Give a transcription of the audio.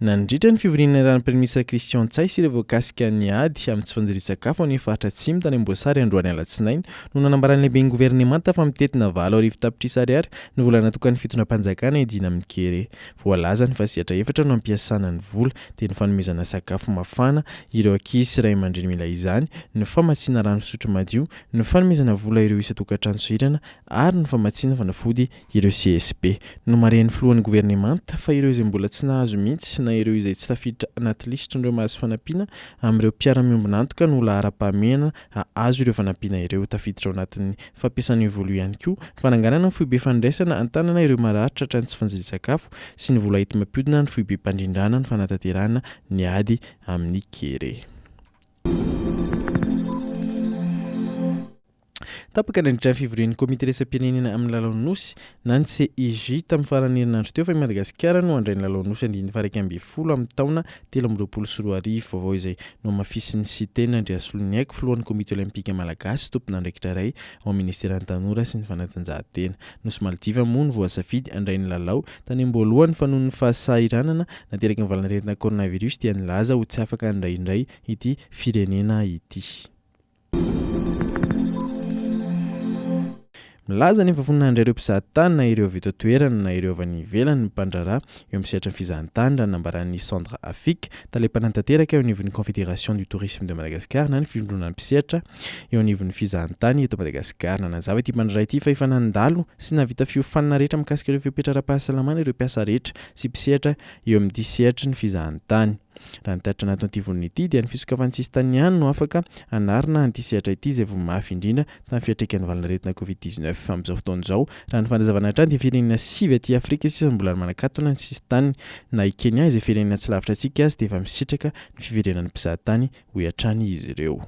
Nandritra ny fivoriana niarahan'ny Praiminisitra Christian Ntsay sy ireo voakasika ny ady amin'ny tsy fanjarian-tsakafo any amin'ny faritra Atsimo tany Amboasary androany alatsinainy no nanambaran'ny lehiben'ny governemanta fa mitentina 800 tapitrisa ariary ny vola natokan'ny fitondram-panjakana hiadiana amin'ny kere. Voalazany fa sehatra efatra no ampiasana ny vola dia ny fanomezana sakafo mafana ireo ankizy sy ray aman-dreny mila izany, ny famatsiana rano fisotro madio, ny fanomezana vola ireo isan-tokantrano sahirana ary ny famatsiana fanafody ireo CSB. Nomarihan'ny filohan'ny governemanta fa ireo izay mbola tsy nahazo mihitsy na ireo izay tsy tafiditra anaty lisitrin'ireo mahazo fanampiana amin'ireo mpiara-miombon'antoka no laharam-pahamehana hahazo ireo fanampiana ireo. Tafiditra ao anatin'ny fampiasana io vola io ihany koa ny fananganana ny foibe fandraisana an-tanana ireo marary tratran'ny tsy fanjarian-tsakafo sy ny vola enti-mampiodina ny foibem-pandrindrana ny fanatanterahana ny ady amin'ny kere. Tapaka nandritra ny fivorian'ny Komity iraisam-pirenena amin'ny lalaon'ny Nosy na ny CIJ tamin'ny faran'ny herinandro teo fa i Madagasikara no handray ny lalaon'ny Nosy andiany faha-11 amin'ny taona 2023. Vaovao izay nohamafisin'i Siteny Andriasoloniaiko, filohan'ny Komity Olympika Malagasy sy tompon'andraikitra iray ao amin'ny Ministeran'ny Tanora sy ny Fanatanjahantena. Nosy Maldives moa no voasafidy handray ny lalao tany am-boalohany fa noho ny fahasahiranana nateraky ny valanaretina coronavirus dia nilaza ho tsy afaka handray indray ity firenena ity. Milaza ny efa vonona handray ireo mpizahatany na ireo avy eto an-toerana na ireo avy any ivelany ny mpandraharaha eo amin'ny sehatry ny fizahantany raha ny nambaran'i Sandra Afik, tale mpanatanteraka eo anivon'ny Confédération du Tourisme de Madagascar na ny Fivondronan'ny mpisehatra eo anivon'ny fizahantany eto Madagasikara. Nanazava ity mpandraharaha ity fa efa nandalo sy nahavita fiofanana rehetra mikasika ireo fepetra ara-pahasalamana ireo mpiasa rehetra sy mpisehatra eo amin'ity sehatry ny fizahantany. Raha ny tatitra nataon'ity vondrona ity dia ny fisokafan'ny sisintany ihany no afaka hanarina an'ity sehatra ity izay voa mafy indrindra tamin'ny fiantraikan'ny valanaretina Covid 19. Amin'izao fotoana izao, raha ny fanazavana hatrany dia firenena sivy aty Afrika sisa no mbola manakatona ny sisintaniny. Na i Kenya izay firenena tsy lavitra antsika aza dia efa misitraka ny fiverenan'ny mpizahatany, hoy hatrany izy ireo.